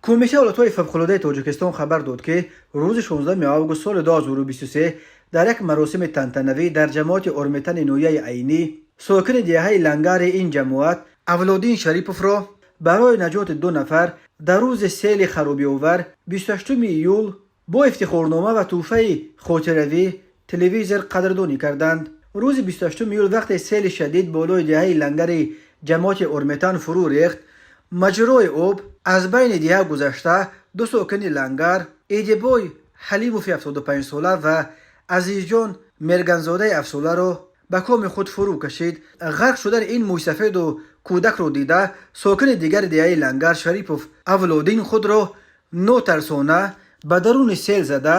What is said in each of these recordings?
Кумитаи ҳолатҳои фавқулодаи Тоҷикистон хабар дод, ки рӯзи 16 август соли 2023 дар як маросими тантанавӣ дар ҷамоати Орметани ноҳияи Айнӣ сокини деҳаи Лангари ин ҷамоат Авлодин Шариповро барои наҷоти ду нафар дар рӯзи сели харобиовар 28 июл бо ифтихорнома ва тӯҳфаи хотиравӣ телевизор қадрдонӣ карданд. Рӯзи 28 июл вақте сели шадид болои деҳаи Лангари ҷамоати Орметан фурӯ рехт, маҷрои об аз байни деҳа гузашта, ду сокини Лангар, Эдибой Ҳалимови 75-сола ва Азизҷон Мерганзодаи 7-соларо ба коми худ фурӯ кашид. Ғарқ шудани ин мӯйсафеду кӯдакро дида, сокини дигари деҳаи Лангар Шарипов Авлодин худро нотарсона ба даруни сел зада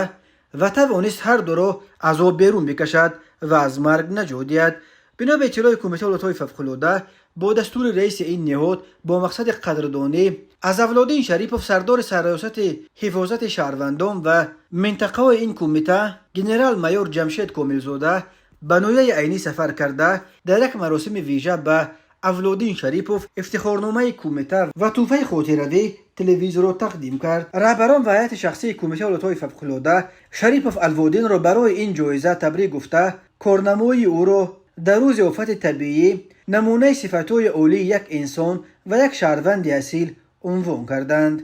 ва тавонист ҳар дуро аз об берун бикашад ва аз марг наҷот диҳад. Бино ба иттилои Кумитаи ҳолатҳои фавқулода, бо дастури раиси ин ниҳод, бо мақсади қадрдонӣ аз Авлодин Шарипов, сардори Сарраёсати ҳифозати шаҳрвандон ва минтақаҳои ин кумита генерал-майор Ҷамшед Комилзода ба ноҳияи Айнӣ сафар карда, дар як маросими вижа ба Авлодин Шарипов ифтихорномаи кумита ва тӯҳфаи хотиравӣ телевизорро тақдим кард. Раҳбарон ва ҳайати шахсии Кумитаи ҳолатҳои фавқулода Шарипов Алводинро барои ин ҷоиза табрик гуфта, корнамоии ӯро дар рӯзи офати табиӣ намунаи сифатҳои олии як инсон ва як шаҳрванди асил унвон карданд.